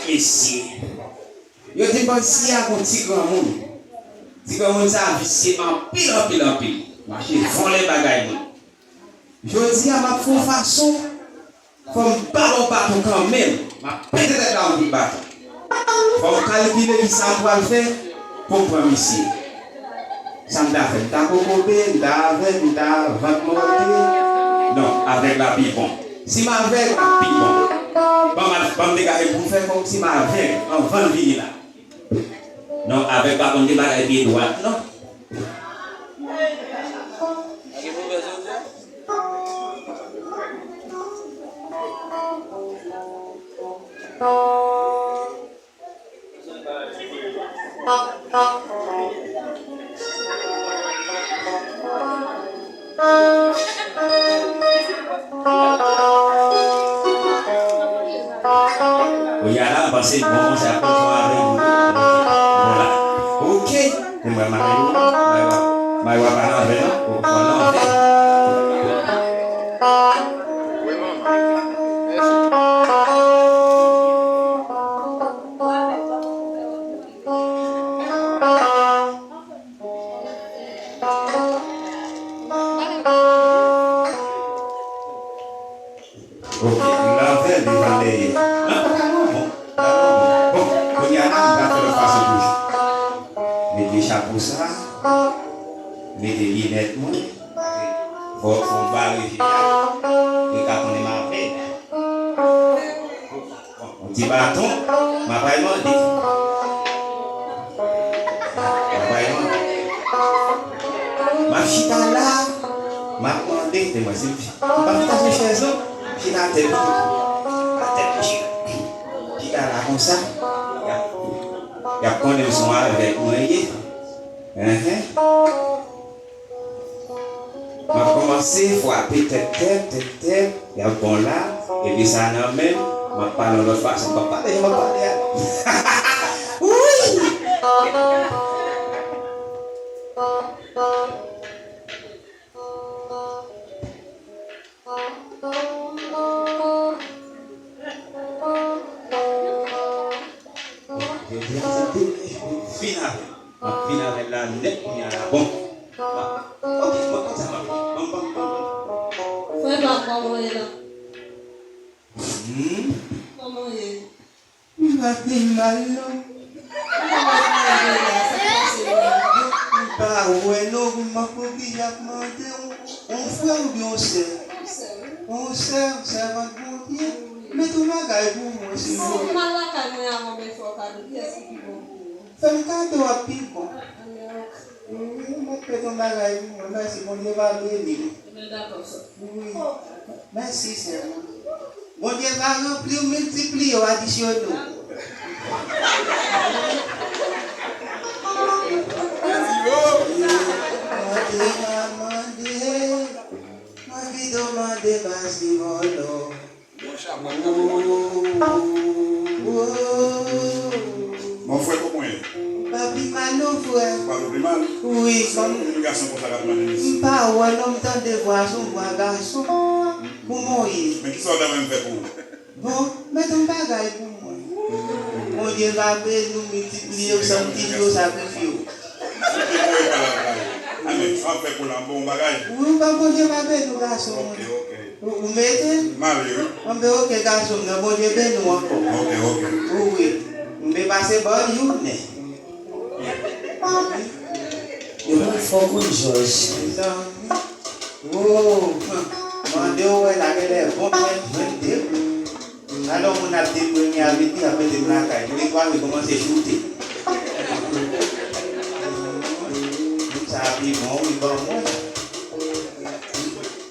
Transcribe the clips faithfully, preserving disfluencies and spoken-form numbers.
mesye. Yo te panse a gon ti granmoun. Ti granmoun sa visye anpil, anpil, anpil. Mache vòlè bagay moun. Jodi a, m ap fè yon fason, fò m ba w baton kanmenm. M ap pete tèt la anpil baton. Fò m kalkile ki sa m pral fè pou m pran misye. Sa m ta fè? M ta kokobe, m ta avèg, m ta vant mòte. Non, avèg la pi bon. Si m avèg, l ap pi bon. Ban m al, ban m degaje pou m fè kòmsi m avèg anvan l vini la. Non, avèg pa konn gen bagay pye dwat, non. Kounye a la, m panse l bon konsa, konsa avè m. Bon la. Oke. Se mwen, Mayo. Mayo, Mayo ap pale anvè, non? Ou konn anvè. Ok, m lave devan dèyè. Nan pa talon bon. Talon bon. Bon, kounye a la, m pral fè lòt fason toujou. Mete chapo sa, mete linèt mwen, fò, fò m bare je a, yo ka konnen m avèg. Bon, yon ti baton, m ap al mande. M ap al mande. M ap chita la, m ap mande. Te mwen, se, m pa chita sou chèz, non. Chita atè pito. Atè m chita. Chita la konsa. Y ap, y ap konnen m se yon avèg mwen ye. Enhen. M ap kòmanse frape tèt, tèt, tèt, tèt. Y ap bon la. Epi sa nan men m, m ap pale yon lòt fason. M p ap pale jan m ap pale a. Wi! Jodi a se demen, fin avè l. M ap fin avè l la nèt kounye a la. Bon. Ok, bon, konsa m ap fè. Bon, bon, bon, bon. Frè pa m, kòman w ye la? Hmm? Kòman w ye? M pa pi mal, non. Kòman w ye la? Sa k pase la? M pa wè, non, m ap oblije ap mande w, yon frè oubyen yon sè? Yon sè, wi. Yon sè, yon sèvant Bondye. Mete yon bagay pou mwen, silvouplè. Si w mal lakay mwen avan, men fè w kado, kiyès ki pi bon pou ou? Fè m kado a pi bon. Wi, mèt mete yon bagay pou mwen, mèsi, Bondye va beni w. Ebyen, dakò, sè. Wi, mèsi, sè mwen. Bondye va ranpli w, miltipliye w, adisyone w. Mande, mande, mande, mande, mande, mande. Mon frè, kòman w ye? M pa pi mal non, frè. Ou pa twò pi mal? Wi, kòm yon gason konsa k ap mande misye. M pa wè non, m tande vwa a, se yon vwa gason. Kòman w ye? Men kisa w ta renmen m fè pou ou? Bon, mete yon bagay pou mwen. Bondye va beni w, miltipliye w, santifye w, sakrifye w. Mete mwen pa la kay. Anben, sa w ap fè pou la, m ba w yon bagay. Wi, ou pa Bondye va beni w, gason mwen. Ok, ok. Ou, ou mete? M ale, wi. Anben, ok, gason m nan, Bondye beni w ankò. Ok, ok. Wi, wi. M te pase ba w youn. Yo pral fò konn jòj. Mezanmi. Oh, mande w wè la genlè bon mèt jwenn de. Alò moun ap deprime avèk li, ap mete m lakay. Mwen kwè li kòmanse choute. Sa pi bon, wi, ban mwen.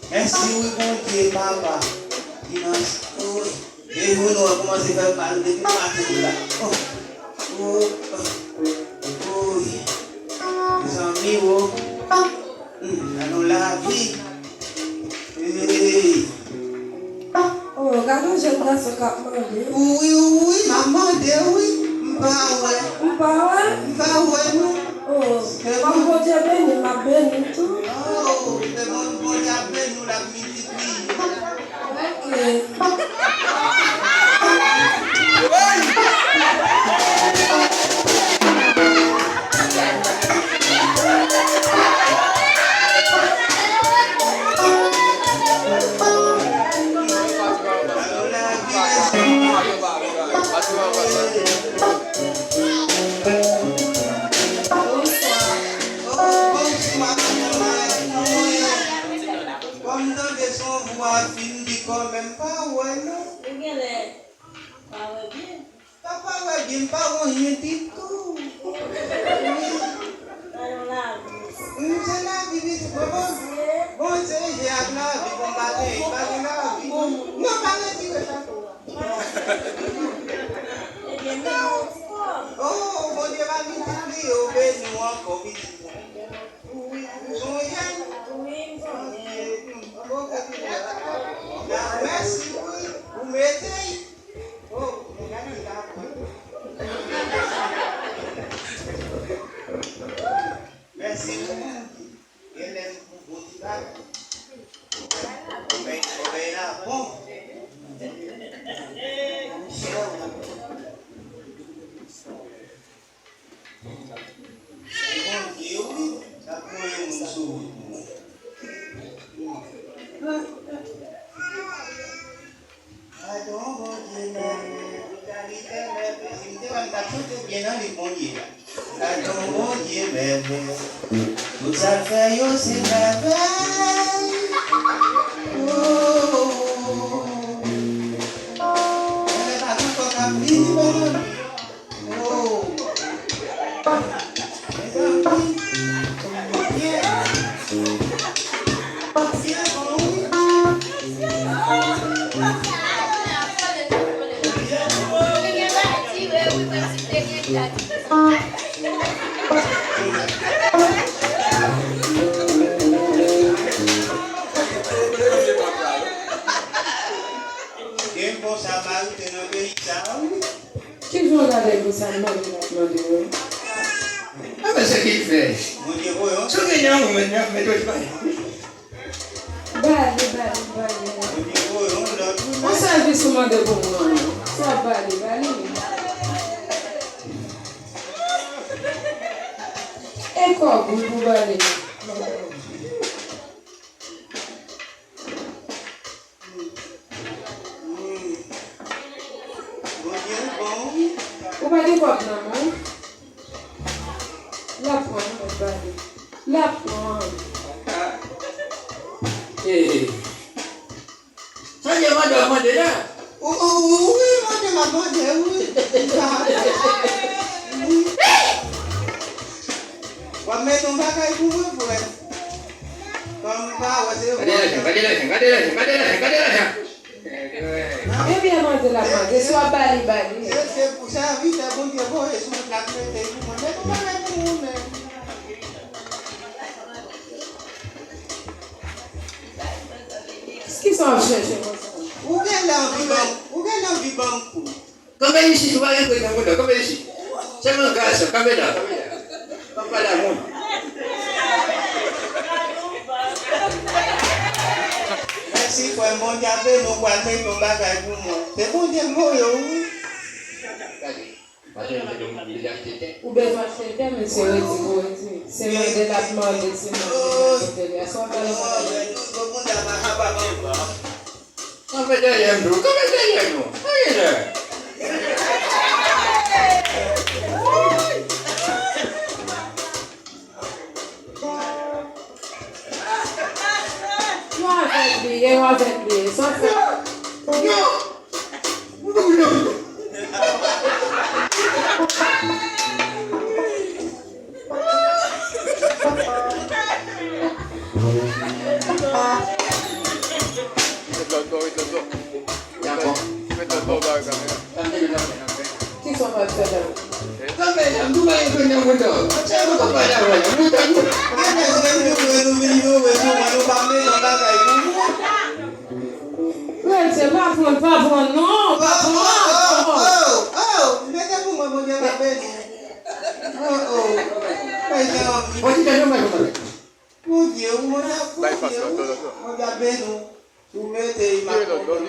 Mèsi, wi, Bondye, papa. Ki nan, oh, de moun wè kòmanse fè mal depi maten la. Oh, oh, oh, oh. Mezanmi, oh. Hmm, nan nou lavi. Hey. Oh, gade yon jèn gason k ap mande. Wi, wi, m ap mande, wi. M pa wè. Ou pa wè? M pa wè, non. Oh, kòm Bondye beni, m ap beni w tou. Oh, se bon, Bondye ap beni w, l ap miltipliye. Ok. M tande se yon vwa fi m di kòmè m pa wè non. Ou genlè pa wè byen. Papa wè byen, m pa wè anyen ditou. Wi. Gade yon lavi. M se lavi pitit mwen, bon, Bondye, Bondye je ak lavi, bon, pa gen, pa gen lavi. Non, pa retire chapo a. Ebyen, men yon ti kòb. Oh, Bondye va miltipliye w, beni w ankò, pitit mwen. Wi, ou sonje m? Wi, m sonje. Mèsi wi, ou mete. Oh, men gade la. Mèsi wi. Gen lè m pou bon ti bagay. Obèy, obèy la bon. Bondye wi, sa k voye moun sou wout mwen. Gadon Bondye mèvèy, kalite mèvèy. Si m te wè m t ap chante byen nan liv Bondye a. Gadon Bondye mèvèy, tout sa l fè yo se mèvèy. Oh, oh, oh. Mèvèy pa t ankò k ap vini, mezanmi. Oh. Mezanmi. Byen. Byen bon, wi. Gen konsa marite nan peyi sa a, wi. Kijan w gade pou sa mande l ap mande w? A, men se ki fè. Bondye voye w. Si w genyen yon moun, y ap mete w ti bagay. Ba li, ba li, ba li. Bondye voye w lòt. Yon sèvis ou mande pou mwen. Sa w ba li, ba li. E kòb ou pou ba li. Ou pa gen kòb nan men w? L ap pran, non, mèt ba li. L ap pran. Ee. Sa gen mande w ap mande la? Ou, ou, ou, wi, mande m ap mande, wi. Wi. W ap mete yon bagay pou mwen, frè. Kòm m pa wè, se yo. Gade lajan, gade lajan, gade lajan, gade lajan, gade lajan. Ebyen, mande l ap mande, si w ap ba li, ba li. Se, se pou sèvitè Bondye voye sou wout la k mete l pou mwen. Mete yon bagay pou mwen menm. Kisa w ap chèche konsa? Ou genlè anvi ban m, ou genlè anvi ban m kou. Kanpe isit, ou pa gen kòb nan bouda w, kanpe isit. Sèlman gason, kanpe la, kanpe la. Pa pale ak moun. Mèsi, frè m, Bondye ap beni w, pral mete yon bagay pou mwen. Se Bondye k voye w, wi. Gade. Ou bezwen achte tè, men se redi pou redi. Se mande l ap mande, se mande l ap mande. Sa w pale mande. Kanpe dèyè m tou, kanpe dèyè nou. Anyen la. Yo avèk li, yo avèk li. Sa w fè? Non. Kisa w pral fè la? Rete, pa pran, pa pran, non, pa pran. Oh, oh, oh, mete pou mwen, Bondye va beni. Oh, oh. Bondye, ou mwen ap priye, wi. Bondye ap beni w. Ou mete imaj kontan.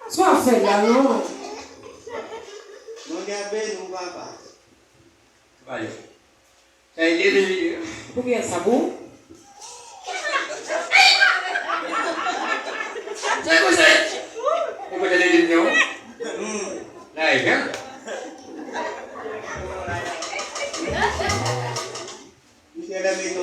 Sa w ap fè la, non? Bondye ap beni w, papa. Sa e de de. Pou kiyès sa, pou ou? Se konsa. Ou konn de de non? Hmm. La e jan. Misye lè mete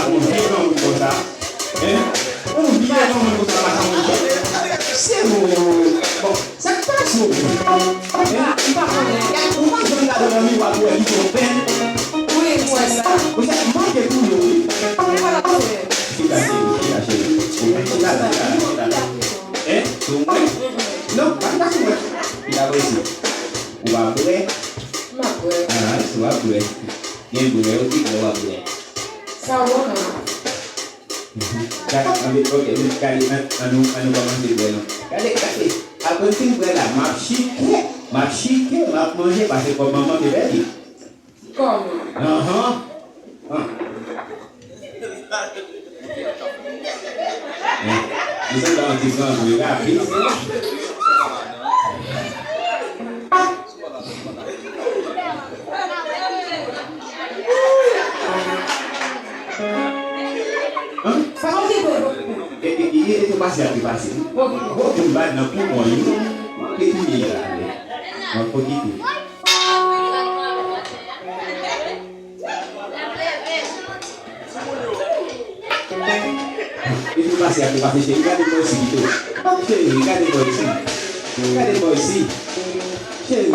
yon vye granmoun konsa. Hein? Yon vye granmoun konsa pa sa moun fè. Se moun. Bon, sa k pase w? Hein? M pa konnen. Ou pa janm gade w nan miwa pou wè ki ton pèn? Wi, m wè sa. Ou se manke tou yo, wi. Ou pa la fè. Chita, cheri, chita, cheri. Chita, chita, chita. Hein? Sou mwen? Non, pa chita sou mwen. Chita bò isi. Ou pa bwè? M ap bwè. Ah, si w ap bwè. Gen bwè, ou di bwè, w ap bwè. Sa w an? Gade, ann, ok, gade, ann, ann nou, ann nou kòmanse bwè non. Gade, gade, apre m fin bwè la, m ap chike, m ap chike, m ap manje, paske kòb manman te pèdi. Kòman? Anhan. An. An. Li sanble yon ti granmoun rapid. Hein? Sa pa vle bon. E, e, e, e, e, pase a, te pase. Bon, bon, bon, bad nan poumon, yo. Manke touye la, wi. Manke touye. E te pase a, te pase, cheri. Gade bò isi pito. Cheri, gade bò isi. Gade bò isi. Cheri.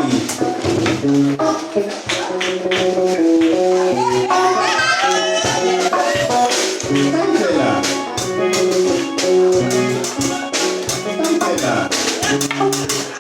Sa m fè la? Sa m fè la?